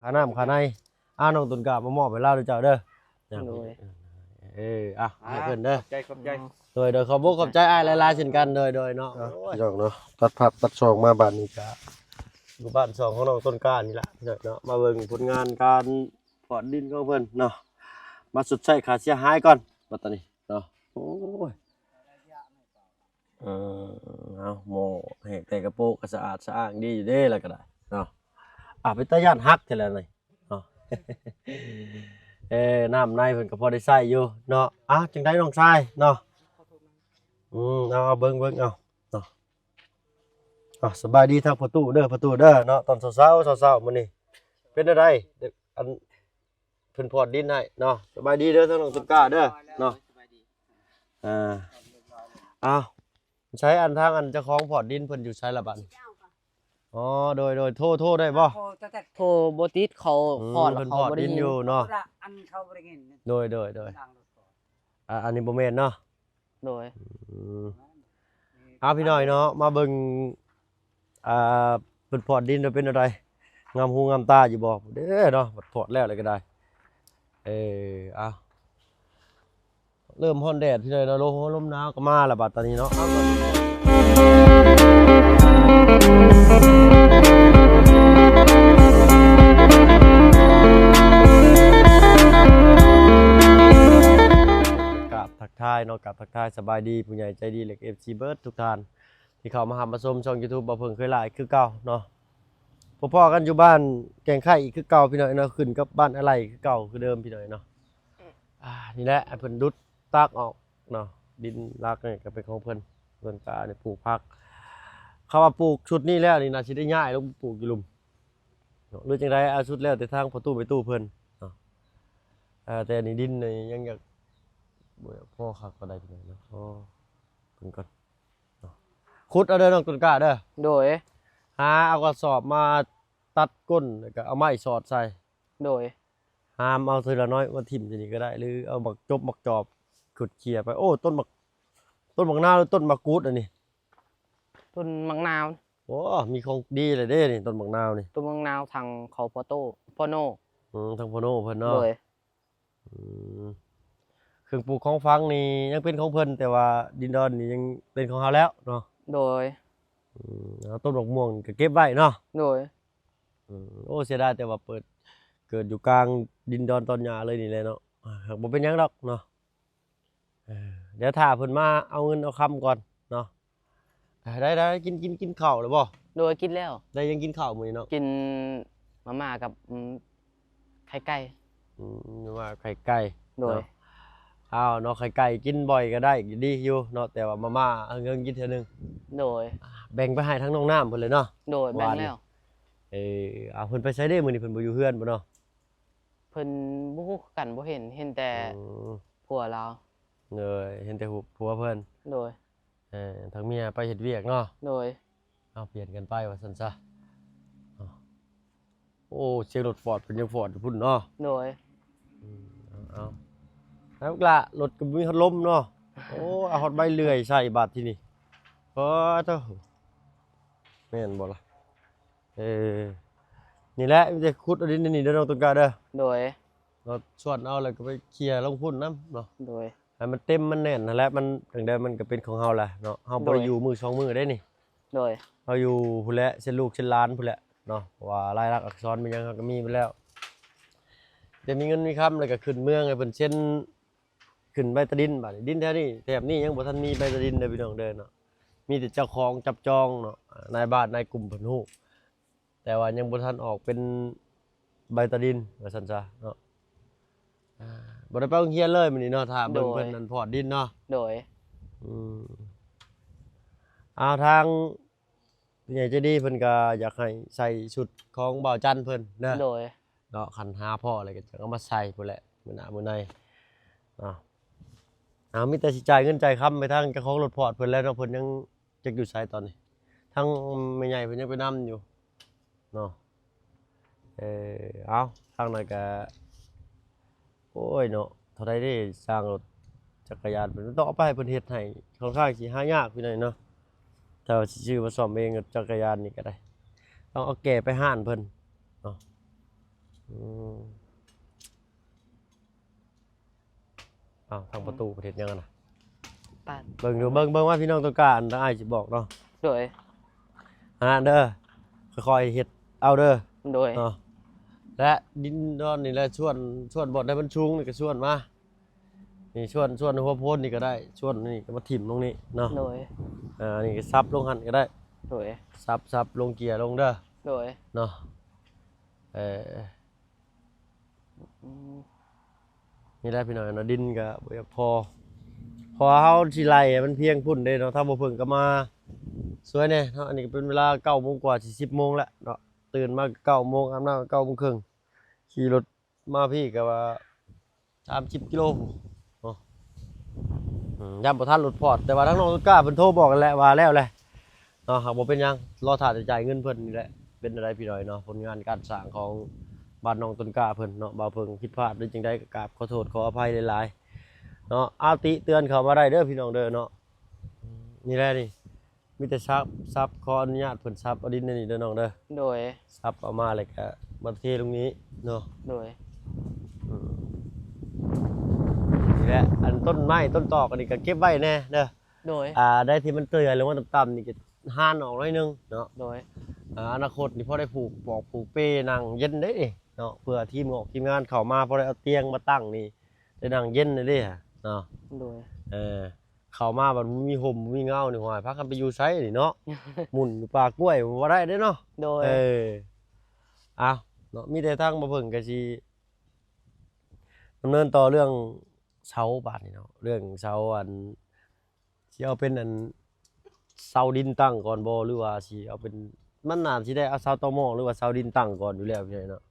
ຄ່ານ້ຳຄ່າໃນ. ອ່າ ນ້ອງຕົ້ນກ້າມາມອບໃຫ້ລາວເດີເຈົ້າເດີ. ໂດຍ. ເອີ ອ່ະ ໃຫ້ເພິ່ນເດີ. ຂອບໃຈ ຂອບໃຈ. ໂດຍ ໂດຍ ຂອບອົກຂອບໃຈອ້າຍຫຼາຍໆເຊັ່ນກັນ. ໂດຍ ໂດຍເນາະ. ອ່ະ ໂອ້ຍ ພີ່ນ້ອງເນາະ ຕັດພາບຕັດຊ່ອງມາບາດນີ້ກະຢູ່ບ້ານຊ່ອງຂອງນ້ອງຕົ້ນກ້ານີ້ລະ ພີ່ນ້ອງເນາະ. ມາເບິ່ງຜົນງານການ ພອດດິນຂອງເພິ່ນເນາະ ມາຊົດໃຊ້ຄ່າເສຍຫາຍກ່ອນບັດຕານີ້ເນາະ. ໂອ້ຍ ເອີ ເອົາ ໝໍ້ແຫກແຕ່ກະໂປະກະສະອາດສະອ້າງດີຢູ່ເດ້ລະກະໄດ້ເນາະ. ອ່າ ເປັນຕາຢ້ານຮັກແທ້ລະນີ້ເນາະ. ເອີ ນ້ຳໃນເພິ່ນກະພໍໄດ້ໃຊ້ຢູ່ເນາະ. ອ່າ ຈັ່ງໃດນ້ອງຊາຍເນາະ? ອືມ ເອົາ ເບິ່ງ ເບິ່ງ ເອົາເນາະ. ອ່າ ສະບາຍດີທາງພໍ່ຕູ້ເດີ ພໍ່ຕູ້ເດີເນາະ. ຕອນເຊົ້າໆ ເຊົ້າໆ ມື້ນີ້ເປັນແນວໃດ? ອັນ ເພິ່ນພອດດິນໃຫ້ເນາະ. ສະບາຍດີເດີທາງນ້ອງຕົ້ນກ້າເດີເນາະ. ສະບາຍດີ. ອ່າ ເອົາ ໃສ ອັນທາງອັນເຈົ້າຂອງພອດດິນເພິ່ນຢູ່ໃສລະບັດນີ້? ອໍ ໂດຍ ໂດຍ ໂທ ໂທໄດ້ບໍ່? ໂທບໍ່ຕິດ ເຂົາ ອືມ ພອດ ເພິ່ນພອດດິນຢູ່ເນາະ. ໂດຍ ໂດຍ ໂດຍ. ອ່າ ອັນນີ້ບໍ່ແມ່ນເນາະ. ໂດຍ. ອືມ ເອົາ ພີ່ນ້ອງເນາະ ມາເບິ່ງ ອ່າ ເພິ່ນພອດດິນວ່າເປັນແນວໃດ ງາມຫູງາມຕາຢູ່ບໍ່ເດ້ເນາະ. ພອດແລ້ວແລ້ວກະໄດ້ ເອີ ເອົາ ເລີ່ມຮ້ອນແດດພີ່ນ້ອງເນາະ. ລົມ ລົມໜາວກະມາລະບັດຕານີ້ເນາະ. ເອົາ ກາບທັກທາຍເນາະ ກາບທັກທາຍສະບາຍດີຜູ້ໃຫຍ່ໃຈດີ ແລະ ເອັຟຊີ ເບິດທຸກທ່ານ ທີ່ເຂົ້າມາຮັບມາຊົມຊ່ອງຢູທູບບ່າວເຜິ້ງເຄີຍຫຼ້າອີກຄືເກົ່າເນາະ. ພໍ້ກັນຢູ່ບ້ານແກ້ງໄຂ່ອີກຄືເກົ່າພີ່ນ້ອງເນາະ ຂຶ້ນກັບບ້ານອາໄຫຼຄືເກົ່າຄືເດີມພີ່ນ້ອງເນາະ. ອ່າ ນີ້ແຫຼະ ໃຫ້ເພິ່ນດຸດຕັກອອກເນາະ. ດິນຫຼັກນີ້ກະເປັນຂອງເພິ່ນ ເພິ່ນກະໄດ້ປູກຜັກ. ຄຳວ່າປູກຊຸດນີ້ແລ້ວນີ້ໜ້າຊິໄດ້ຍ້າຍລົງປູກຢູ່ລຸ່ມເນາະ ຫຼືຈັ່ງໃດ ອ່າ ສຸດແລ້ວແຕ່ທາງພໍ່ຕູ້ແມ່ຕູ້ເພິ່ນເນາະ. ອ່າ ແຕ່ນີ້ດິນນີ້ຍັງຢາກ ບໍ່ພໍຄັກປານໃດພີ່ນ້ອງເນາະ. ອໍ ເບິ່ງກ່ອນເນາະ. ຂຸດເອົາເດີນ້ອງຕົ້ນກ້າເດີ. ໂດຍ. ຫາເອົາກະສອບມາຕັດກົ້ນ ແລ້ວກະເອົາໄມ້ສອດໃສ່. ໂດຍ. ຫາມເອົາເທື່ອລະໜ້ອຍມາຖິ້ມຢູ່ນີ້ກະໄດ້ ຫຼືເອົາໝາກຈົບໝາກຈອບຂຸດເຄຍໄປ. ໂອ້ ຕົ້ນໝາກ ຕົ້ນໝາກນາວ ຫຼືຕົ້ນໝາກກູດອັນນີ້? ຕົ້ນໝາກນາວ. ໂອ້ ມີຂອງດີແລ້ວເດ້ນີ້ ຕົ້ນໝາກນາວນີ້. ຕົ້ນໝາກນາວທາງເຂົາພໍ່ໂຕ້ ພໍ່ໂນ້. ອືມ ທາງພໍ່ໂນ້ເພິ່ນເນາະ. ໂດຍ. ອືມ ເຄື່ອງປູກຂອງຝັງນີ້ຍັງເປັນຂອງເພິ່ນ ແຕ່ວ່າດິນດອນນີ້ຍັງເປັນຂອງເຮົາແລ້ວເນາະ. ໂດຍ. ອືມ ເອົາ ຕົ້ນໝາກມ່ວງນີ້ກະເກັບໄວ້ເນາະ. ໂດຍ. ອືມ ໂອ້ ເສຍດາຍແຕ່ວ່າເປີດ ເກີດຢູ່ກາງດິນດອນຕອນຫຍ້າເລີຍນີ້ແຫຼະເນາະ. ຫາກບໍ່ເປັນຫຍັງດອກເນາະ. ເອີ ດຽວຖ້າເພິ່ນມາເອົາເງິນເອົາຄຳກ່ອນເນາະ. ໄດ້ໆ ກິນ ກິນ ກິນເຂົ້າແລ້ວບໍ່? ໂດຍ ກິນແລ້ວ. ໄດ້ຫຍັງກິນເຂົ້າມື້ນີ້ເນາະ? ກິນມາມ່າກັບ ອືມ ໄຂ່ໄກ່. ອືມ ມາມ່າໄຂ່ໄກ່. ໂດຍ. ເນາະ ເອົາເນາະ ໄຂ່ໄກ່ກິນບ່ອຍກະໄດ້ ກະດີຢູ່ເນາະ ແຕ່ວ່າມາມ່າເຮິງໆກິນເທື່ອໜຶ່ງ. ໂດຍ. ອ່າ ແບ່ງໄປໃຫ້ທາງນ້ອງນ້ຳເພິ່ນເລີຍເນາະ. ໂດຍ ແບ່ງແລ້ວ. ເອີ ເອົາ ເພິ່ນໄປໃສເດ້ມື້ນີ້ ເພິ່ນບໍ່ຢູ່ເຮືອນບໍ່ເນາະ? ເພິ່ນບໍ່ຮູ້ຄືກັນ ບໍ່ເຫັນ ເຫັນແຕ່ ອືມ ຜົວລາວ. ໂດຍ ເຫັນແຕ່ຜົວເພິ່ນ. ໂດຍ. ເອີ ທາງເມຍໄປເຮັດວຽກເນາະ. ໂດຍ. ເອົາ ປ່ຽນກັນໄປວ່າຊັ້ນຊະ. ເອົາ ໂອ້ ສຽງລົດຟອດເພິ່ນຍັງຟອດຢູ່ພຸ້ນເນາະ. ໂດຍ. ອືມ ເອົາ ເອົາ ແລ້ວລະ ລົດກະບໍ່ມີພັດລົມເນາະ. ໂອ້ ເອົາຮອດໃບເລື່ອຍໃສ່ບາດທີນີ້. ປາໂທ້ ແມ່ນບໍ່ລະ? ເອີ ນີ້ແຫຼະ ມີແຕ່ຂຸດເອົາດິນໃນນີ້ເດີນ້ອງຕົ້ນກ້າເດີ. ໂດຍ. ເນາະ ຊວນເອົາແລ້ວກະໄປເຄຍລົງພຸ້ນນຳເນາະ. ໂດຍ. ໃຫ້ມັນເຕັມມັນແໜ້ນຫັ້ນແຫຼະ ມັນຈັ່ງໃດມັນກະເປັນຂອງເຮົາແຫຼະເນາະ. ເຮົາບໍ່ໄດ້ ໂດຍ ຢູ່ມື້ສອງມື້ເດ້ນີ້. ໂດຍ. ເຮົາຢູ່ພຸ້ນແຫຼະ ເຊັນລູກເຊັນຫຼານພຸ້ນແຫຼະເນາະ ເພາະວ່າລາຍລັກອັກສອນແມ່ນຫຍັງເຮົາກະມີໝົດແລ້ວ. ແຕ່ມີເງິນມີຄຳແລ້ວກະຂຶ້ນເມືອງໃຫ້ເພິ່ນເຊັນ ຂຶ້ນໃບຕາດິນ. ບາດນີ້ດິນແຖວນີ້ ແຖບນີ້ຍັງບໍ່ທັນມີໃບຕາດິນເດີພີ່ນ້ອງເດີເນາະ. ມີແຕ່ເຈົ້າຂອງຈັບຈອງເນາະ ນາຍບ້ານນາຍກຸ່ມເພິ່ນຮູ້ ແຕ່ວ່າຍັງບໍ່ທັນອອກເປັນໃບຕາດິນວ່າຊັ້ນຊະເນາະ. ອ່າ ບໍ່ໄດ້ໄປໂຮງຮຽນເລີຍມື້ນີ້ເນາະ ຖ້າເບິ່ງ ໂດຍ ເພິ່ນນັ້ນພອດດິນເນາະ. ໂດຍ. ອືມ ເອົາ ທາງຜູ້ໃຫຍ່ໃຈດີເພິ່ນກະຢາກໃຫ້ໃສ່ຊຸດຂອງບ່າວຈັນເພິ່ນເດີ. ໂດຍ. ເນາະ ຄັນຫາພໍ້ແລ້ວກະຈະເອົາມາໃສ່ພຸ້ນແຫຼະ ມື້ໜ້າມື້ໃນເນາະ. ເອົາ ມີແຕ່ຊິຈ່າຍເງິນຈ່າຍຄຳໄປທາງເຈົ້າຂອງລົດພອດເພິ່ນແລ້ວເນາະ. ເພິ່ນຍັງຈັກຢູ່ໃສຕອນນີ້ ທາງແມ່ໃຫຍ່ເພິ່ນຍັງໄປນຳຢູ່ເນາະ. ເອີ ເອົາ ທາງນັ້ນກະ ໂອ້ຍເນາະ ເທົ່າໃດເດ້ ຊ່າງລົດຈັກກະຍານ ເພິ່ນຕ້ອງເອົາໄປໃຫ້ເພິ່ນເຮັດໃຫ້ ຂ້ອນຂ້າງຊິຫາຍາກພີ່ນ້ອງເນາະ. ຖ້າວ່າຊິຊື້ມາສ້ອມເອງ ຈັກກະຍານນີ້ກະໄດ້ ຕ້ອງເອົາແກ່ໄປຮ້ານເພິ່ນເນາະ. ອ້າວ ທາງປະຕູເພິ່ນເຮັດຫຍັງຫັ້ນນະ? ປາດ ເບິ່ງດູ ເບິ່ງ ເບິ່ງວ່າພີ່ນ້ອງຕ້ອງການ ທາງອ້າຍຊິບອກເນາະ. ໂດຍ ອັນນັ້ນເດີ ຄ່ອຍໆເຮັດເອົາເດີ. ໂດຍ ເນາະ ແລະ ດິນດອນນີ້ແຫຼະ ສ່ວນ ສ່ວນບ່ອນໃດມັນສູງນີ້ກໍສ່ວນມາ ນີ້ ສ່ວນ ສ່ວນຫົວໂພນນີ້ກໍໄດ້ ສ່ວນນີ້ກໍມາຖິ້ມລົງນີ້ເນາະ. ໂດຍ ເອີ ອັນນີ້ກໍສັບລົງຫັ້ນກໍໄດ້. ໂດຍ ສັບ ສັບລົງເກຍລົງເດີ. ໂດຍ ເນາະ ເອີ ອືມ ນີ້ແຫຼະພີ່ນ້ອງເນາະ ດິນກໍບໍ່ຢາກພໍ ເພາະວ່າເຮົາຊິໄລ່ໃຫ້ມັນພຽງພຸ້ນເດ້ເນາະ. ທາງບໍ່ເພິ່ງກໍມາຊ່ວຍແດ່ເນາະ. ອັນນີ້ກໍເປັນເວລາເກົ້າໂມງກວ່າ ຊິສິບໂມງແລ້ວເນາະ. ຕື່ນມາກໍເກົ້າໂມງ ອາບນ້ຳກໍເກົ້າໂມງເຄິ່ງ ຂີ່ລົດ ມາພີ້ກໍວ່າສາມສິບກິໂລພຸ້ນເນາະ. ອືມ ຢ້ານບໍ່ທັນລົດພອດ ແຕ່ວ່າທາງນ້ອງຕົ້ນກ້າເພິ່ນໂທບອກກັນແຫຼະວ່າແລ້ວແຫຼະເນາະ. ຫາກບໍ່ເປັນຫຍັງ ລໍຖ້າແຕ່ຈ່າຍເງິນເພິ່ນນີ້ແຫຼະ. ເປັນແນວໃດພີ່ນ້ອງເນາະ ຜົນງານການສ້າງຂອງບ້ານນ້ອງຕົ້ນກ້າເພິ່ນເນາະ. ບ່າວເພິ່ງຜິດພາດຫຼືຈັ່ງໃດກໍກາບຂໍໂທດຂໍອະໄພຫຼາຍໆເນາະ. ອາ ຕິເຕືອນເຂົ້າມາໄດ້ເດີພີ່ນ້ອງເດີເນາະ. ນີ້ແຫຼະນີ້ ມີແຕ່ສັບ ສັບ ຂໍອະນຸຍາດເພິ່ນສັບເອົາດິນໃນນີ້ເດີນ້ອງເດີ. ໂດຍ ສັບເອົາມາແລ້ວກະມາເທລົງນີ້ເນາະ. ໂດຍ ອືມ ນີ້ແຫຼະ ອັນຕົ້ນໄມ້ຕົ້ນຕອກອັນນີ້ກະເກັບໄວ້ແດ່ເດີ. ໂດຍ ອ່າ ໃດທີ່ມັນເຕີຍລົງມາຕ່ຳໆນີ້ກະຫານອອກໜ້ອຍໜຶ່ງເນາະ. ໂດຍ ອ່າ ອະນາຄົດນີ້ພໍໄດ້ຜູກປອກຜູກເປນັ່ງເຢັນເດ້ນີ້ເນາະ. ເພື່ອທີມງອກທີມງານເຂົ້າມາ ພໍໄດ້ເອົາຕຽງມາຕັ້ງນີ້ ໄດ້ນັ່ງເຢັນເດ້ເນາະ. ໂດຍ ເອີ ເຂົ້າມາບັດບໍ່ມີຮົ່ມບໍ່ມີເງົານີ້ ໂອ້ຍ ພາກັນໄປຢູ່ໃສນີ້ເນາະ. ໝຸ່ນຢູ່ປ່າກ້ວຍບໍ່ໄດ້ເດ້ເນາະ. ໂດຍ ເອີ ເອົາເນາະ ມີແຕ່ທາງບໍ່ເພິ່ງກໍຊິດຳເນີນຕໍ່ເລື່ອງເສົາບາດນີ້ເນາະ. ເລື່ອງເສົາ ອັນ ຊິເອົາເປັນ ອັນ ເສົາດິນຕັ້ງກ່ອນບໍ່ ຫຼືວ່າຊິເອົາເປັນ ມັນໜ້າຊິໄດ້ເອົາເສົາຕໍມໍ ຫຼືວ່າເສົາດິນຕັ້ງກ່ອນຢູ່ແລ້ວພີ່ນ້ອງເນາະ.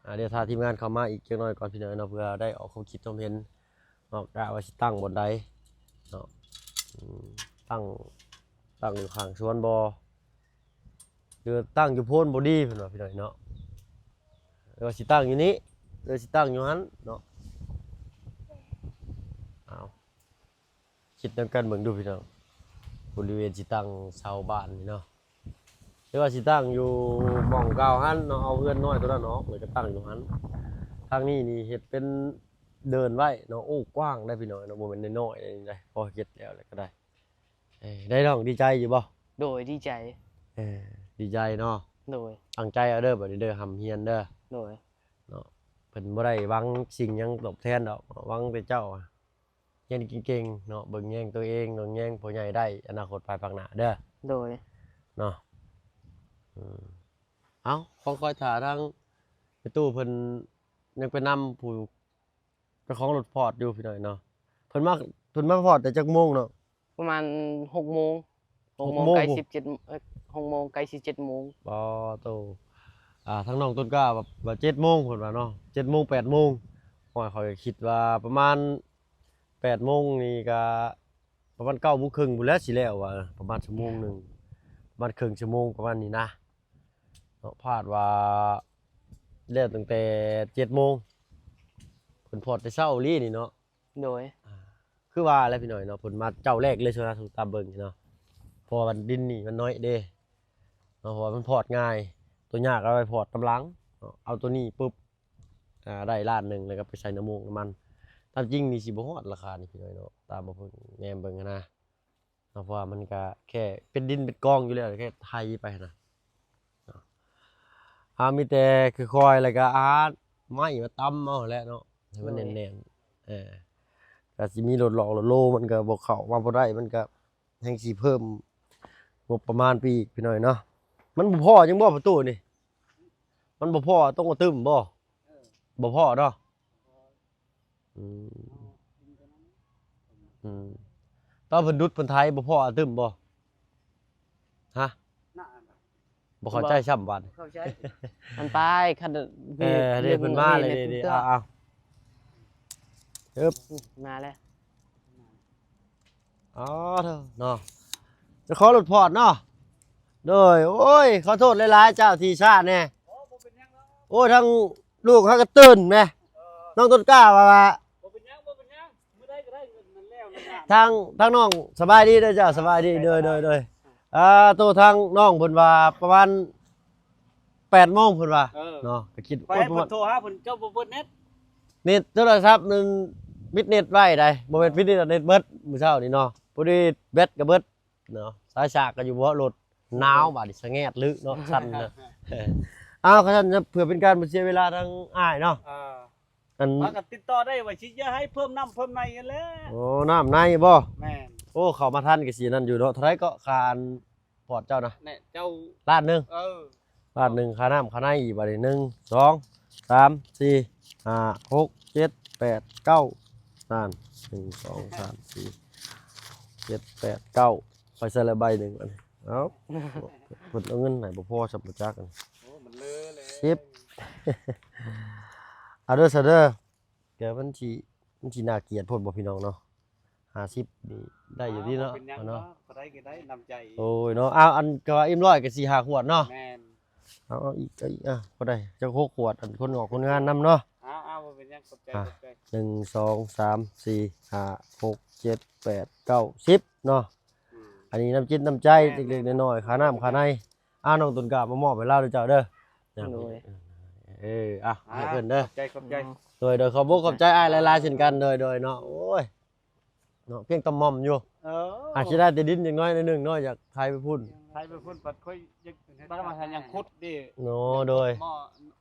ອ່າ ດຽວຖ້າທີມງານເຂົ້າມາອີກຈັກໜ້ອຍກ່ອນພີ່ນ້ອງເນາະ ເພື່ອໄດ້ອອກຄວາມຄິດຄວາມເຫັນເນາະ ກະວ່າຊິຕັ້ງບ່ອນໃດເນາະ. ອືມ ຕັ້ງ ຕັ້ງຢູ່ຂ້າງສວນບໍ່ ຫຼືຕັ້ງຢູ່ໂພນບໍ່ດີເພິ່ນວ່າພີ່ນ້ອງເນາະ. ຫຼືວ່າຊິຕັ້ງຢູ່ນີ້ ຫຼືຊິຕັ້ງຢູ່ຫັ້ນເນາະ. ເອົາ ຄິດນຳກັນເບິ່ງດູພີ່ນ້ອງ ບໍລິເວນຊິຕັ້ງເສົາບ້ານນີ້ເນາະ ຫຼືວ່າຊິຕັ້ງຢູ່ໝ່ອງເກົ່າຫັ້ນເນາະ. ເອົາເຮືອນນ້ອຍຕົວນັ້ນອອກ ແລ້ວກໍຕັ້ງຢູ່ຫັ້ນ. ທາງນີ້ນີ້ເຮັດເປັນເດີ່ນໄວ້ເນາະ. ໂອ້ ກວ້າງໄດ໋ພີ່ນ້ອງເນາະ ບໍ່ແມ່ນນ້ອຍໆເດ້. ພໍເຮັດແລ້ວ ແລ້ວກໍໄດ້ ເອີ ໄດ້ນ້ອງ ດີໃຈຢູ່ບໍ່? ໂດຍ ດີໃຈ ເອີ ດີໃຈເນາະ. ໂດຍ ຕັ້ງໃຈເອົາເດີ ບັດນີ້ເດີ ຮ່ຳຮຽນເດີ. ໂດຍ ເນາະ ເພິ່ນບໍ່ໄດ້ຫວັງສິ່ງຫຍັງຕອບແທນດອກ ຫວັງແຕ່ເຈົ້າຮຽນເກັ່ງໆເນາະ ເບິ່ງແຍງຕົວເອງ ເບິ່ງແຍງພໍ່ໃຫຍ່ໄດ້ ອະນາຄົດພາຍພາກໜ້າເດີ. ໂດຍ ເນາະ ອືມ ເອົາ ຂອງຂ້ອຍຖ້າທາງແມ່ຕູ້ເພິ່ນຍັງໄປນຳຜູ້ເຈົ້າຂອງລົດພອດຢູ່ພີ່ນ້ອງເນາະ. ເພິ່ນມາ ເພິ່ນມາພອດແຕ່ຈັກໂມງເນາະ? ປະມານຫົກໂມງ ຫົກໂມງ ຫົກໂມງ ໃກ້ສິບເຈັດ ເອີ ຫົກໂມງ ໃກ້ສິບເຈັດໂມງ. ປາໂຕ ອ່າ ທາງນ້ອງຕົ້ນກ້າວ່າ ວ່າເຈັດໂມງເພິ່ນວ່າເນາະ ເຈັດໂມງ ແປດໂມງ. ໂອ້ຍ ຂ້ອຍກໍຄິດວ່າປະມານແປດໂມງນີ້ກະປະມານເກົ້າໂມງເຄິ່ງພຸ້ນແຫຼະ ຊິແລ້ວວ່າ ປະມານຊົ່ວໂມງໜຶ່ງ ປະມານເຄິ່ງຊົ່ວໂມງ ປະມານນີ້ນະເນາະ. ພາດວ່າແລ້ວຕັ້ງແຕ່ເຈັດໂມງ ເພິ່ນພອດແຕ່ເຊົ້າອີ່ຫຼີນີ້ເນາະ. ໂດຍ ອ່າ ຄືວ່າແຫຼະພີ່ນ້ອງເນາະ ເພິ່ນມາເຈົ້າແລກເລີຍ ຊົນນະ ຕາມເບິ່ງເນາະ. ເພາະວ່າດິນນີ້ມັນນ້ອຍເດ້ເນາະ ເພາະວ່າມັນພອດງ່າຍ ຕົວຍາກເອົາໄວ້ພອດຕາມຫຼັງເນາະ. ເອົາຕົວນີ້ປຶບ ອ່າ ໄດ້ລ້ານໜຶ່ງ ແລ້ວກໍໄປໃສ່ນ້ຳມູກນ້ຳມັນ. ຕາມຈິງນີ້ຊິບໍ່ຮອດລາຄານີ້ພີ່ນ້ອງເນາະ ຕາມບໍ່ເພິ່ງແນມເບິ່ງຫັ້ນນະ. ເນາະ ເພາະວ່າມັນກະແຄ່ເປັນດິນເປັນກອງຢູ່ແລ້ວ ແຄ່ໄຖໄປຫັ້ນນະເນາະ. ເຮົາມີແຕ່ຄ່ອຍໆ ແລ້ວກະຫາໄມ້ມາຕຳເອົາຫັ້ນແຫຼະເນາະ ໃຫ້ມັນແໜ້ນໆ. ໂດຍ ເອີ ກະຊິມີລົດຫຼອກລົດໂລ ມັນກະບໍ່ເຂົ້າມາບໍ່ໄດ້ ມັນກະແຮ່ງຊິເພີ່ມງົບປະມານໄປອີກພີ່ນ້ອງເນາະ. ມັນບໍ່ພໍຫຍັງບໍ່ປະຕູນີ້? ມັນບໍ່ພໍຕົງກະຕຶ້ມບໍ່? ບໍ່ພໍເນາະ. ອືມ ອືມ ຕອນເພິ່ນດຸດເພິ່ນໄຖບໍ່ພໍອາຕຶ້ມບໍ່? ຮະ? ບໍ່ເຂົ້າໃຈຊ້ຳບາດນີ້ ເຂົ້າໃຈ ອັນປາຍຄັນ ເອີ ເດ້ ເພິ່ນມາເລີຍ ເດ້ ເອົາ ເອີບ ມາແລ້ວ. ອໍ ເນາະ ຈະຂໍລົດພອດເນາະ. ໂດຍ ໂອ້ຍ ຂໍໂທດຫຼາຍໆ ເຈົ້າທີ່ຊ້າແດ່. ໂອ້ຍ ທາງລູກເຮົາກໍຕື່ນແໝ່ ນ້ອງຕົ້ນກ້າວ່າ ບໍ່ເປັນຫຍັງ ບໍ່ເປັນຫຍັງ ມື້ໃດກໍໄດ້ເງິນນັ້ນແລ້ວ ທາງ ທາງນ້ອງສະບາຍດີເດີເຈົ້າ ສະບາຍດີ ໂດຍ ໂດຍ ໂດຍ. ອ່າ ໂຕທາງນ້ອງເພິ່ນວ່າປະມານແປດໂມງເພິ່ນວ່າ ເອີ ເນາະ ກໍຄິດ ຂ້ອຍໃຫ້ເພິ່ນໂທຫາເພິ່ນ ເຈົ້າບໍ່ເປີດເນັດ ເນັດໂທລະສັບນັ້ນ ປິດເນັດໄວ້ໃດ໋ ບໍ່ແມ່ນປິດເນັດ ເນັດເບິດມື້ເຊົ້ານີ້ເນາະ ພໍດີແບັດກໍເບິດເນາະ ສາຍຊາກກໍຢູ່ເບາະລົດ ໜາວບາດນີ້ ສະແງດລຶເນາະ ສັ່ນເນາະ. ເອົາ ຄັນຊັ້ນ ເພື່ອເປັນການບໍ່ເສຍເວລາທາງອ້າຍເນາະ ເອີ ອັນ ມາກໍຕິດຕໍ່ໄດ້ວ່າຊິຢາກໃຫ້ເພີ່ມນ້ຳເພີ່ມໃນຫັ້ນແຫຼະ. ໂອ້ ນ້ຳໃນບໍ່? ແມ່ນ. ໂອ້ ເຂົ້າມາທັນກໍຊິນັ້ນຢູ່ເນາະ. ເທົ່າໃດເກາະ ຄ່າອັນ ພອດເຈົ້ານະ? ແນ່ ເຈົ້າ ລ້ານໜຶ່ງ. ເອີ ລ້ານໜຶ່ງ ຄ່ານ້ຳຄ່າໃນອີກບາດນີ້ ໜຶ່ງ ສອງ ສາມ ສີ່ ຫ້າ ຫົກ ເຈັດ ແປດ ເກົ້າ ນັ້ນ ໜຶ່ງ ສອງ ສາມ ສີ່ ເຈັດ ແປດ ເກົ້າ ໄປໃສ່ລະໃບໜຶ່ງ ອັນນີ້ ເອົ້າ ເພິ່ນເອົາເງິນໃຫ້ບໍ່ພໍຊ້ຳບໍ່ຈັກ ອັນນີ້ ໂອ້ ມັນເລີແລ້ວ ສິບ ເອົາເດີ ຊະເດີ ແຕ່ມັນຊິ ມັນຊິໜ້າກຽດໂພດບໍ່ພີ່ນ້ອງເນາະ ຫ້າສິບນີ້ໄດ້ຢູ່ຕິເນາະ ບໍ່ເປັນຫຍັງເນາະ ເນາະ ເທົ່າໃດກໍໄດ້ ນ້ຳໃຈ ໂອ້ຍເນາະ ເອົາ ອັນກໍວ່າເອັມຮ້ອຍກໍສີ່ຫ້າຂວດເນາະ ແມ່ນ ເອົາ ເອົາອີກ ເອົາອີກ ອ່ະ ພໍໄດ້ຈັກຫົກຂວດ ອັນຄົນອອກຄົນງານນຳເນາະ ເອົາ ເອົາ ບໍ່ເປັນຫຍັງ ຂອບໃຈ ອ່ະ ຂອບໃຈ ໜຶ່ງ ສອງ ສາມ ສີ່ ຫ້າ ຫົກ ເຈັດ ແປດ ເກົ້າ ສິບເນາະ ອືມ ອັນນີ້ນ້ຳຈິດນ້ຳໃຈ ແມ່ນໆ ເລັກໆ ນ້ອຍໆ ຄ່ານ້ຳຄ່າໃນ ອ່າ ນ້ອງຕົ້ນກ້າມາມອບໃຫ້ລາວເດີເຈົ້າເດີ ໂດຍ ເອີ ອ່ະ ໃຫ້ເພິ່ນເດີ ຂອບໃຈ ຂອບໃຈ ໂດຍ ໂດຍ ຂອບອົກຂອບໃຈອ້າຍຫຼາຍໆ ເຊັ່ນກັນ ໂດຍ ໂດຍເນາະ ໂອ້ຍ ເນາະ ພຽງຕ່ຳໝ່ອມຢູ່ ເອີ ອາດຊິໄດ້ແຕ່ດິນຈັກໜ້ອຍໜຶ່ງເນາະ ຢາກໄຖໄປພຸ້ນ ໄຖໄປພຸ້ນ ບັດຂ້ອຍຢາກ ບັດວ່າຫາຫຍັງຂຸດເດ້ ເນາະ ໂດຍ ໝໍ້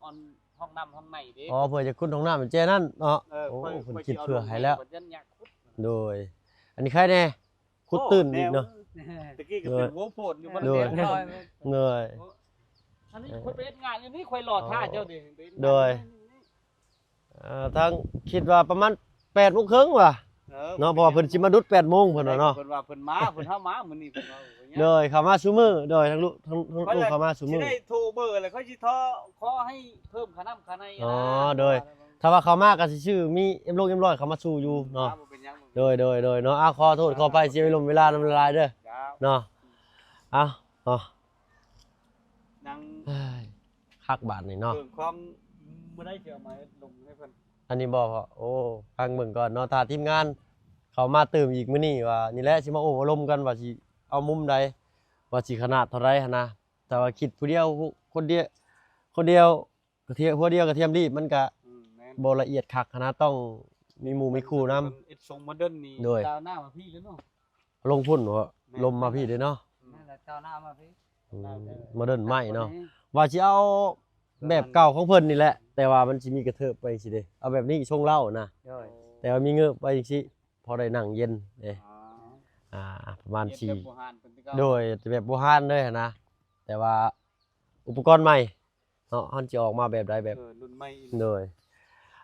ອັນ ຫ້ອງນ້ຳຫ້ອງໃນເດ້ ອໍ ເພື່ອຈະຂຸດຫ້ອງນ້ຳແຈນັ້ນເນາະ ເອີ ໂອ້ ຂ້ອຍ ເພິ່ນຄິດເພື່ອໃຫ້ແລ້ວ ບັດຢ້ານຍາກຂຸດ ໂດຍ ອັນນີ້ໃຄແດ່ ຂຸດຕື່ມອີກເນາະ ໂອ້ ແນວ ຕະກີ້ກໍເປັນຫົວໂພນຢູ່ ໂດຍ ບໍ່ໄດ້ແນວ ໂດຍ ອັນນີ້ຂ້ອຍໄປເຮັດງານຢູ່ນີ້ ຂ້ອຍລໍຖ້າເຈົ້າເດ້ ໂດຍ ເອີ ທາງຄິດວ່າປະມານແປດໂມງເຄິ່ງວ່າ ເອີ ເນາະ ເພາະວ່າເພິ່ນຊິມາດຸດແປດໂມງເພິ່ນວ່າເນາະ ເພິ່ນວ່າເພິ່ນມາ ເພິ່ນເຮົາມາມື້ນີ້ເພິ່ນວ່າ ໂດຍ ເຂົ້າມາຊຸມື້ ໂດຍ ທາງລູກ ທາງ ທາງລູກເຂົ້າມາຊຸມື້ ຊິໄດ້ໂທເບີແລ້ວ ຂ້ອຍຊິໂທຂໍໃຫ້ເພີ່ມຄ່ານ້ຳຄ່າໃນ ອໍ ໂດຍ ຖ້າວ່າເຂົ້າມາກໍຊິຊື້ມີເອັມລົງເອັມຮ້ອຍເຂົ້າມາສູ່ຢູ່ເນາະ ບໍ່ເປັນຫຍັງ ໂດຍ ໂດຍ ໂດຍເນາະ ອາ ຂໍໂທດຂໍອະໄພເສຍເວລາເວລານຳຫຼາຍໆເດີເນາະ ເອົາເນາະ ນັ່ງ ເຮີ້ຍ ຄັກບາດນີ້ເນາະ ເຄື່ອງຂອງມື້ໃດຊິເອົາມາລົງໃຫ້ເພິ່ນ ອັນນີ້ບໍ່ພໍ່ ໂອ້ ຟັງເບິ່ງກ່ອນເນາະ ຖ້າທີມງານເຂົ້າມາຕື່ມອີກມື້ນີ້ວ່າ ນີ້ແຫຼະ ຊິມາໂອ້ອາລົມກັນວ່າຊິເອົາມຸມໃດ ວ່າຊິຂະໜາດເທົ່າໃດຫັ້ນນະ ແຕ່ວ່າຄິດຜູ້ດຽວ ຄົນດຽວ ຄົນດຽວ ກະທຽມ ຫົວດຽວກະທຽມລີບ ມັນກະ ອືມ ແມ່ນ ບໍ່ລະອຽດຄັກຫັ້ນນະ ຕ້ອງມີໝູ່ມີຄູ່ນຳ ເຮັດຊົງໂມເດີນນີ້ ໂດຍ ດາວໜ້າມາພີ້ເລີຍເນາະ ລົງພຸ້ນເນາະ ແມ່ນ ລົມມາພີ້ເດ້ເນາະ ອືມ ນັ້ນແຫຼະ ດາວໜ້າມາພີ້ ອືມ ໂມເດີນໃໝ່ເນາະ ວ່າຊິເອົາແບບເກົ່າຂອງເພິ່ນນີ້ແຫຼະ ແຕ່ວ່າມັນຊິມີກະເທີບໄປຈັ່ງຊີ້ເດ້ ເອົາແບບນີ້ຊົງເຫຼົ້ານະ ໂດຍ ແຕ່ວ່າມີເງີບໄວ້ຈັ່ງຊີ້ ພໍໄດ້ນັ່ງເຢັນເດ້ ອໍ ອ່າ ປະມານສີ່ ໂດຍ ແບບບູຮານເລີຍຫັ້ນນະ ແຕ່ວ່າອຸປະກອນໃໝ່ເນາະ ມັນຊິອອກມາແບບໃດແບບ ເອີ ລຸ້ນໃໝ່ ໂດຍ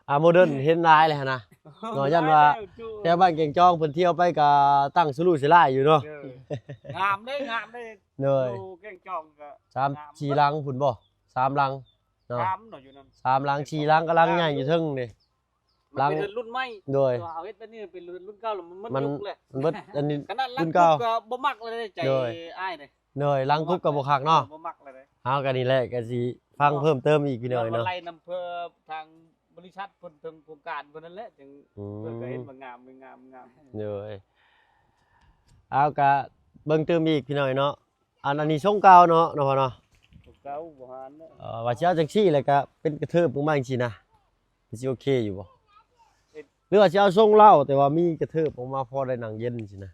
ອ່າ ໂມເດີນເຫັນຫຼາຍແລ້ວຫັ້ນນະ ເນາະ ຢ້ານວ່າແຖວບ້ານແກ້ງຈອງເພິ່ນທ່ຽວໄປກໍຕັ້ງສຸລຸເສລາຍຢູ່ເນາະ ເອີ ງາມເດ້ ງາມເດ້ ໂດຍ ຢູ່ແກ້ງຈອງກໍສາມສີ່ຫຼັງພຸ້ນບໍ່ ສາມຫຼັງເນາະ ສາມເນາະ ຢູ່ນັ້ນ ສາມຫຼັງສີ່ຫຼັງ ກຳລັງໃຫຍ່ຢູ່ເທິງເດ້ ຫຼັງ ເປັນເຮືອນລຸ້ນໃໝ່ ໂດຍ ເຮົາເຮັດແບບນີ້ເປັນເຮືອນລຸ້ນເກົ່າແລ້ວ ມັນ ມັນ ມັນ ມັນເບິດອັນນີ້ ຂະໜາດຫຼັງ ລຸ້ນເກົ່າ ທຸບກໍບໍ່ມັກແລ້ວໃນໃຈ ໂດຍ ອ້າຍເດ້ ໂດຍ ຫຼັງທຸບກໍບໍ່ຄັກເນາະ ບໍ່ມັກແລ້ວເດ້ ເຮົາກໍນີ້ແຫຼະ ກໍຊິຟັງເພີ່ມເຕີມອີກພີ່ນ້ອງເນາະ ໄລ່ນຳເພື່ອທາງບໍລິສັດເພິ່ນ ທາງໂຄງການເພິ່ນນັ້ນແຫຼະ ຈຶ່ງ ອືມ ເພິ່ນກໍເຫັນວ່າງາມ ງາມ ງາມ ໂດຍ ເອົາ ກໍເບິ່ງຕື່ມອີກພີ່ນ້ອງເນາະ ອັນ ອັນນີ້ຊົງເກົ່າເນາະ ເນາະພໍ່ເນາະ ຊົງເກົ່າບໍ່ຫານເນາະ ເອີ ວ່າຊິເອົາຈັ່ງຊີ້ ແລ້ວກໍເປັນກະເທີບລົງມາຈັ່ງຊີ້ນະ ມັນຊິໂອເຄຢູ່ບໍ່ ເອີ ຫຼືວ່າຊິເອົາຊົງເຫຼົ້າ ແຕ່ວ່າມີກະເທີບອອກມາພໍໄດ້ນັ່ງເຢັນຊີ້ນະ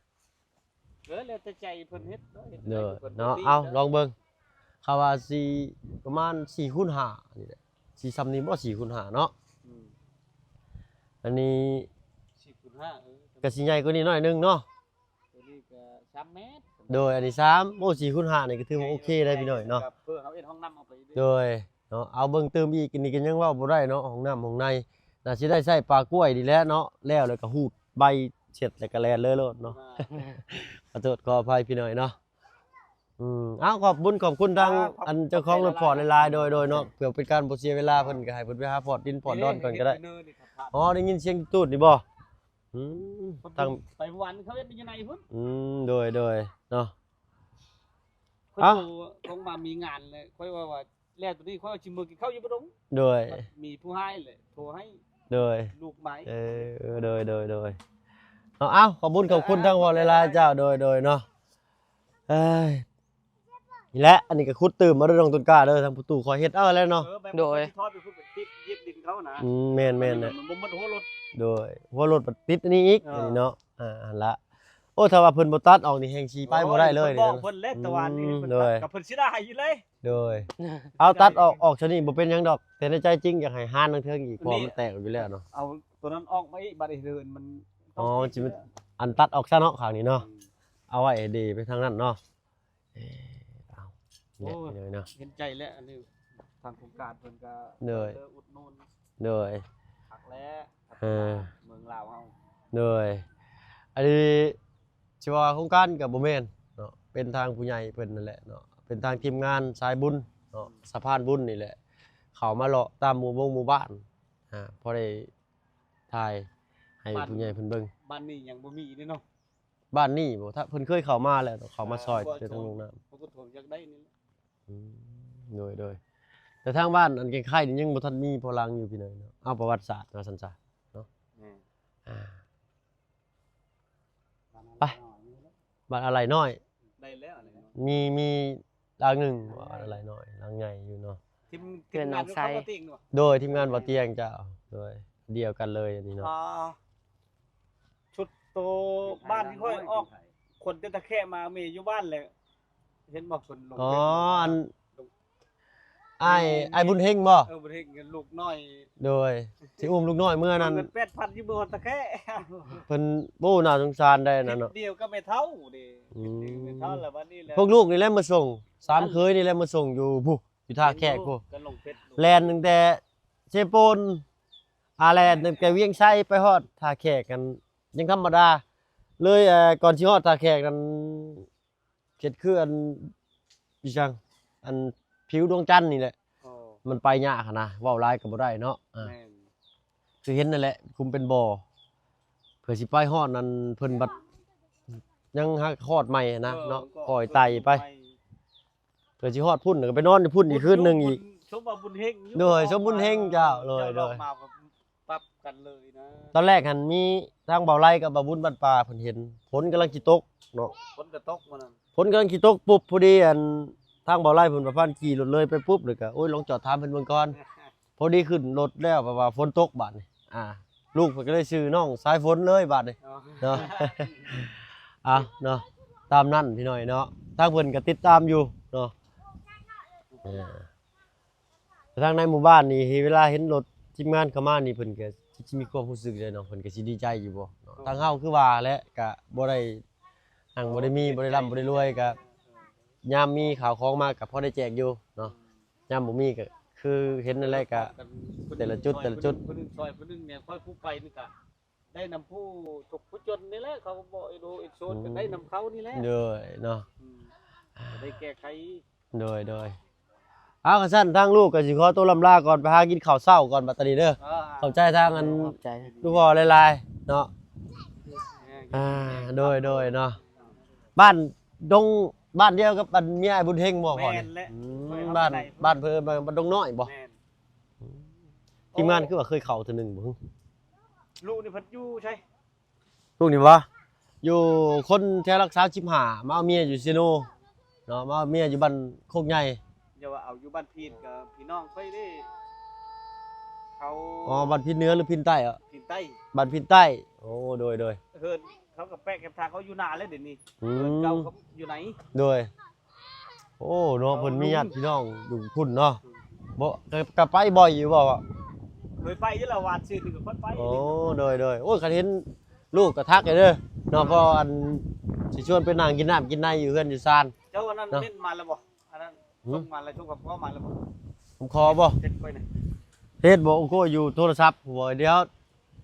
ເອີ ແລ້ວແຕ່ໃຈເພິ່ນເຮັດເນາະ ເຮັດ ໂດຍ ໃດເພິ່ນ ເນາະ ເອົາ ລອງເບິ່ງ ເຂົາວ່າຊິປະມານສີ່ຄູນຫ້ານີ້ແຫຼະ ຊິຊ່ຳນີ້ບໍ່ ສີ່ຄູນຫ້າເນາະ ອືມ ອັນນີ້ສີ່ຄູນຫ້າ ເອີ ກໍຊິໃຫຍ່ກວ່ານີ້ໜ້ອຍໜຶ່ງເນາະ ຕົວນີ້ກໍສາມແມັດ ໂດຍ ອັນນີ້ສາມ ໂອ້ ສີ່ຄູນຫ້ານີ້ກໍຖືວ່າໂອເຄໄດ໋ພີ່ນ້ອງເນາະ ເພື່ອເຮົາເຮັດຫ້ອງນ້ຳເອົາໄປເດ້ ໂດຍ ເນາະ ເອົາເບິ່ງຕື່ມອີກ ອັນນີ້ກໍຍັງເວົ້າບໍ່ໄດ້ເນາະ ຫ້ອງນ້ຳຫ້ອງໃນ ໜ້າຊິໄດ້ໃຊ້ປາກ້ວຍນີ້ແຫຼະເນາະ ແລ້ວ ແລ້ວກໍຮູດໃບເສັດ ແລ້ວກໍແລ່ນເລີຍໂລດເນາະ ຂໍໂທດຂໍອະໄພພີ່ນ້ອງເນາະ ອືມ ເອົາ ຂອບບຸນຂອບຄຸນທາງ ອ່າ ອັນເຈົ້າຂອງລົດພອດຫຼາຍໆ ໂດຍ ໂດຍເນາະ ເພື່ອເປັນການບໍ່ເສຍເວລາ ເພິ່ນກໍໃຫ້ເພິ່ນໄປຫາພອດດິນພອດດອນກ່ອນກໍໄດ້ ເອີ ນີ້ ອໍ ໄດ້ຍິນສຽງຕູດນີ້ບໍ່? ອືມ ເພິ່ນ ທາງໄປວັນເຂົາເຮັດຢູ່ໃນພຸ້ນ ອືມ ໂດຍ ໂດຍ ເນາະ ເອົ້າ ຂ້ອຍໂທ ຂອງມາມີງານແລ້ວ ຂ້ອຍວ່າ ວ່າແລ້ວໂຕນີ້ ຂ້ອຍວ່າຊິເມືອກິນເຂົ້າຢູ່ບໍ່ດົງ ໂດຍ ມີຜູ້ຮ້າຍແຫຼະໂທໃຫ້ ໂດຍ ລູກໄມ້ ເອີ ໂດຍ ໂດຍ ໂດຍ ເອົາ ເອົາ ຂອບຄຸນຂອບຄຸນທາງພໍ່ຫຼາຍໆ ເຈົ້າ ໂດຍ ໂດຍ ເນາະ ເອີຍ ນີ້ແຫຼະ ອັນນີ້ກໍຂຸດຕື່ມມາເດີນ້ອງຕົ້ນກ້າເດີ ທາງປະຕູຂ້ອຍເຮັດເອົາແລ້ວເນາະ. ເອີ ແບບ ໂດຍ ມັນຊິທອດໄປພຸ້ນ ມັນຕິດຫຍິບດິນເຂົານະ. ອືມ ແມ່ນໆ ແຫຼະ ມັນບໍ່ໝົດຫົວລົດ. ໂດຍ ຫົວລົດມັນຕິດອັນນີ້ອີກ. ເອີ ອັນນີ້ເນາະ ອ່າ ຫັ້ນລະ. ໂອ້ ຖ້າວ່າເພິ່ນບໍ່ຕັດອອກນີ້ແຮ່ງຊິໄປບໍ່ໄດ້ເລີຍ. ໂອ້ຍ ເພິ່ນບອກເພິ່ນແຫຼະ ອືມ ແຕ່ວ່ານີ້ ໂດຍ ເພິ່ນຕັດ ກໍເພິ່ນເສຍດາຍຢູ່ເລີຍ. ໂດຍ ເອົາ ຕັດອອກ ອອກຊະນີ້ບໍ່ເປັນຫຍັງດອກ ແຕ່ໃນໃຈຈິງຢາກໃຫ້ຫານທາງເທິງອີກ ເພາະວ່າມັນແຕກອອກຢູ່ແລ້ວເນາະ. ເອົາຕົວນັ້ນອອກມາອີກ ບັດນີ້ເດີນມັນ ອໍ ຊິ ອັນຕັດອອກຊະເນາະ ຂ້າງນີ້ເນາະ. ອືມ ເອົາໄວ້ໃຫ້ເດໄປທາງນັ້ນເນາະ. ເອີ ເອົາ ໂອ້ຍ ເນາະ ເຫັນໃຈແຫຼະ ອັນນີ້ທາງໂຄງການເພິ່ນກໍ ໂດຍ ເອີ ອຸດໜູນ ໂດຍ ຄັກແຫຼະ ເອີ ເມືອງລາວເຮົາ. ໂດຍ ອັນນີ້ຊິວ່າໂຄງການກໍບໍ່ແມ່ນເນາະ ເປັນທາງຜູ້ໃຫຍ່ເພິ່ນນັ້ນແຫຼະເນາະ ເປັນທາງທີມງານສາຍບຸນເນາະ ອືມ ສະພານບຸນນີ້ແຫຼະ ເຂົ້າມາເລາະຕາມໝູ່ບົງໝູ່ບ້ານ ອ່າ ພໍໄດ້ຖ່າຍໃຫ້ ບ້ານ ຜູ້ໃຫຍ່ເພິ່ນເບິ່ງ. ບ້ານນີ້ຍັງບໍ່ມີເດ້ເນາະ. ບ້ານນີ້ບໍ່ ຖ້າເພິ່ນເຄີຍເຂົ້າມາແລ້ວ ເຂົ້າມາຊ່ອຍ ອ່າ ແຕ່ທາງລົງນ້ຳ ພວກກະໂທມຢາກໄດ້ນີ້ແຫຼະ. ອືມ ໂດຍໆ ແຕ່ທາງບ້ານອັນແກ່ງໄຄນີ້ຍັງບໍ່ທັນມີພໍຫຼັງຢູ່ພີ່ນ້ອງເນາະ. ເອົາປະຫວັດສາດວ່າຊັ້ນຊະເນາະ. ແມ່ນ ອ່າ ໄປ ບ້ານອາໄລນ້ອຍ ໄດ້ແລ້ວ ອາໄລນ້ອຍ ມີ ມີຫຼັງໜຶ່ງ ເອີ ອາໄລນ້ອຍ ຫຼັງໃຫຍ່ຢູ່ເນາະ. ທີມ ທີມງານ ເພື່ອນນ້ອງໄຊ ເຂົາບໍ່ຕິງເນາະ. ໂດຍ ທີມງານບໍ່ຕຽງເຈົ້າ ໂດຍ ດຽວກັນເລີຍອັນນີ້ເນາະ. ອ່າ ຊຸດໂຕບ້ານທີ່ຂ້ອຍອອກ ຄົນແຕ່ຕະແຄະມາ ແມ່ຢູ່ບ້ານແຫຼະ ເຫັນບໍ່ ເພິ່ນລົງ ອໍ ເຟສ ອັນ ລງ ອ້າຍ ອ້າຍບຸນເຮັງບໍ່? ເອີ ບຸນເຮັງ ລູກນ້ອຍ ໂດຍ ຊິອຸ້ມລູກນ້ອຍເມືອນັ້ນ ເງິນແປດພັນຢູ່ເມືອງຕະແຄະ ເພິ່ນ ໂອ້ ໜ້າສົງສານໄດ໋ນັ້ນເນາະ ດຽວກັບແມ່ເຖົ້າເດ້. ອືມ ແມ່ເຖົ້າລະບັດນີ້ແຫຼະ ພວກລູກນີ້ແຫຼະມາສົ່ງ ສາມເຂີຍນີ້ແຫຼະມາສົ່ງຢູ່ພຸ້ນ ຢູ່ທ່າແຂກພຸ້ນ ແລ່ນຕັ້ງແຕ່ເຊໂປນ ອາ ແລ່ນຕັ້ງແຕ່ວຽງໄຊໄປຮອດທ່າແຂກ ອັນຍັງທຳມະດາເລີຍ. ເອີ ກ່ອນຊິຮອດທ່າແຂກນັ້ນ ເຂດຄືອັນ ອີ່ຫຍັງ ອັນຜິວດວງຈັນນີ້ແຫຼະ. ອໍ ມັນໄປຍາກຫັ້ນນະ ເວົ້າຫຼາຍກໍບໍ່ໄດ້ເນາະ. ອາ ແມ່ນ ຄືເຫັນນັ້ນແຫຼະ ຄຸມເປັນບໍ່ ເພື່ອຊິໄປຮອດນັ້ນ ເພິ່ນບັດຍັງຫາຮອດໃໝ່ຫັ້ນນະ ເອີ ເນາະ ກໍຄ່ອຍໄຕ່ໄປ ເພື່ອຊິຮອດພຸ້ນ ແລ້ວກໍໄປນອນຢູ່ພຸ້ນອີກຄືນໜຶ່ງອີກ. ຊົມວ່າບຸນເຮັງຢູ່ ໂດຍ ຊົມບຸນເຮັງເຈົ້າ ໂດຍ ໂດຍ ມາປັບກັນເລີຍນະ. ຕອນແລກຫັ້ນມີທາງເບົາໄລກັບເບົາບຸນບ້ານປ່າ ເພິ່ນເຫັນຝົນກຳລັງຊິຕົກເນາະ ຝົນກໍຕົກມື້ນັ້ນ ຝົນກຳລັງຊິຕົກປຸບ ພໍດີອັນທາງເບົາໄລເພິ່ນວ່າພານຂີ່ລົດເລີຍໄປປຸບ ແລ້ວກໍ ໂອ້ຍ ລອງຈອດຖາມເພິ່ນເບິ່ງກ່ອນ. ພໍດີຂຶ້ນລົດແລ້ວ ເພາະວ່າຝົນຕົກບາດນີ້ ອ່າ ລູກເພິ່ນກໍເລີຍຊື່ນ້ອງສາຍຝົນເລີຍບາດນີ້ ອໍ ເນາະ. ເອົາເນາະ ຕາມນັ້ນພີ່ນ້ອງເນາະ ທາງເພິ່ນກໍຕິດຕາມຢູ່ເນາະ. ເອີ ແຕ່ທາງໃນໝູ່ບ້ານນີ້ ເວລາເຫັນລົດທີມງານເຂົ້າມານີ້ ເພິ່ນກໍຊິມີຄວາມຮູ້ສຶກໃດເນາະ ເພິ່ນກໍຊິດີໃຈຢູ່ບໍ່ເນາະ. ທາງເຮົາຄືວ່າແຫຼະ ກໍບໍ່ໄດ້ຮັ່ງບໍ່ໄດ້ມີ ບໍ່ໄດ້ລ່ຳບໍ່ໄດ້ລວຍ ກໍຍາມມີຂ້າວຂອງມາກໍພໍໄດ້ແຈກຢູ່ເນາະ ຍາມບໍ່ມີກໍຄືເຫັນນັ້ນແຫຼະ ກໍແຕ່ລະຈຸດ ແຕ່ລະຈຸດ ຜູ້ໜຶ່ງຊ່ອຍຜູ້ໜຶ່ງ ຜູ້ໜຶ່ງແດ່ ຂ້ອຍຜູ້ໄປນີ້ກະໄດ້ນຳຜູ້ທຸກຜູ້ຈົນນີ້ແຫຼະ ເຂົາກໍບໍ່ເອັດໂຮເອັດໂຊນ ອືມ ກໍໄດ້ນຳເຂົານີ້ແຫຼະ. ໂດຍເນາະ ອືມ ອ່າ ກໍໄດ້ແກ້ໄຂ. ໂດຍ ໂດຍ ເອົາ ຄັນຊັ້ນທາງລູກກໍຊິຂໍຕົວລ່ຳລາກ່ອນ ໄປຫາກິນເຂົ້າເຊົ້າກ່ອນບັດຕານີ້ເດີ. ເອີ ຂອບໃຈທາງອັນ ຂອບໃຈ ລູກພໍ່ຫຼາຍໆເນາະ. ເອີ ອ່າ ໂດຍ ໂດຍເນາະ ບ້ານດົງ ບ້ານດຽວກັບອັນເມຍອ້າຍບຸນເຮັງບໍ່ພໍ່ນີ້? ແມ່ນແຫຼະ ອືມ ບ້ານ ບ້ານເພິ່ນ ບ້ານ ບ້ານດົງນ້ອຍບໍ່? ແມ່ນ. ອືມ ທີມງານຄືວ່າເຄີຍເຂົ້າເທື່ອໜຶ່ງບໍ່? ລູກນີ້ເພິ່ນຢູ່ໃສ? ລູກນີ້ບໍ່? ຢູ່ຄົນແຖວຫຼັກສາມສິບຫ້າ ມາເອົາເມຍຢູ່ເຊໂນເນາະ ມາເອົາເມຍຢູ່ບ້ານໂຄກໃຫຍ່. ຢ່າວ່າເອົາຢູ່ບ້ານພີນ ກໍພີ່ນ້ອງຂ້ອຍເດ້ ເຂົາ ອໍ ບ້ານພີນເໜືອ ຫຼື ພີນໃຕ້ອະ? ພີນໃຕ້ ບ້ານພີນໃຕ້. ໂອ້ ໂດຍ ໂດຍ ເຮືອນ ເຂົາກໍແປະແຄມທາງ ເຂົາຢູ່ໜ້າແລ້ວດຽວນີ້. ອືມ ເຮືອນເກົ່າເຂົາຢູ່ໃນ. ໂດຍ ໂອ້ ເນາະ ເຂົາ ເພິ່ນມີຍາດພີ່ນ້ອງຢູ່ພຸ້ນເນາະ. ອືມ ບໍ່ ກໍ ກໍໄປບ່ອຍຢູ່ບໍ່? ເຄີຍໄປຢູ່ລະ ວານຊື່ນີ້ກໍຄ່ອຍໄປ. ໂອ້ ໂດຍ ໂດຍ ໂອ້ຍ ຄັນເຫັນລູກກໍທັກເດີເນາະ ເພາະອັນຊິຊວນໄປນັ່ງກິນນ້ຳກິນໃນຢູ່ເຮືອນຢູ່ຊານ. ເຈົ້າອັນນັ້ນ ເນາະ ເມັ້ນມາແລ້ວບໍ່? ອັນນັ້ນ ຫືມ ສົ່ງມາແລ້ວ ສົ່ງຄຳຂໍມາແລ້ວບໍ່? ຄຳຂໍບໍ່? ເຮັດໄປນະ ເຮັດບໍ່? ໂອ້ໂຫ ຢູ່ໂທລະສັບ. ໂອ້ຍ ດຽວ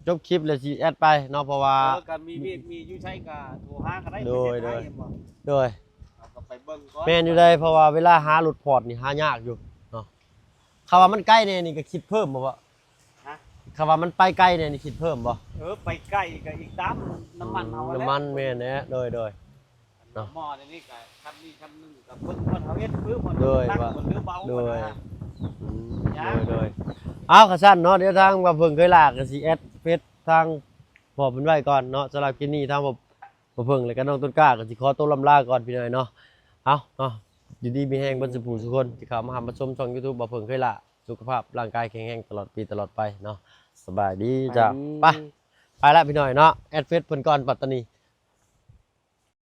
ຈົບຄລິບແລ້ວຊິແອັດໄປເນາະ ເພາະວ່າ ເອີ ກໍມີວຽກມີຢູ່ໃສກໍໂທຫາກໍໄດ້. ໂດຍ ໂດຍ ເຮົາກໍໄປເບິ່ງກ່ອນ. ແມ່ນຢູ່ໃດ ເພາະວ່າເວລາຫາລົດພອດນີ້ຫາຍາກຢູ່ເນາະ. ຄຳວ່າມັນໄກແດ່ນີ້ກໍຄິດເພີ່ມບໍ່? ຮະ? ຄຳວ່າມັນໄປໄກແດ່ນີ້ຄິດເພີ່ມບໍ່? ເອີ ໄປໄກກໍອີງຕາມນ້ຳມັນເຮົາ ອືມ ແຫຼະ ນ້ຳມັນ ແມ່ນແຫຼະ. ໂດຍ ໂດຍ ເນາະ ໝໍດຽວນີ້ກໍຊຳນີ້ຊຳໜຶ່ງ ກໍເບິ່ງວ່າເຮົາເຮັດຄືບໍ່ ໂດຍ ໜັກ ວ່າ ບໍ່ ຫຼື ເບົາ ໂດຍ ນະ. ອືມ ຍາກ ໂດຍ ໂດຍ ເອົາ ຄັນຊັ້ນເນາະ ດຽວທາງບ່າວເຜິ້ງເຄີຍລາກໍຊິແອັດເຟສທາງພໍ່ເພິ່ນໄວ້ກ່ອນເນາະ. ສຳລັບຄລິບນີ້ທາງ ບໍ່ ບໍ່ເພິ່ງ ແລະກະນ້ອງຕົ້ນກ້າກໍຊິຂໍຕົວລ່ຳລາກ່ອນພີ່ນ້ອງເນາະ. ເອົາເນາະ ຢູ່ດີມີແຮງເບິດສູ່ຜູ້ສູ່ຄົນທີ່ເຂົ້າມາຮັບມາຊົມຊ່ອງ YouTube ບໍ່ເພິ່ງເຄີຍລະ ສຸຂະພາບຮ່າງກາຍແຂງແຮງຕະຫຼອດປີຕະຫຼອດໄປເນາະ. ສະບາຍດີເຈົ້າ. ໄປ ໄປລະພີ່ນ້ອງເນາະ ແອັດເຟສເພິ່ນກ່ອນປັດຕານີ.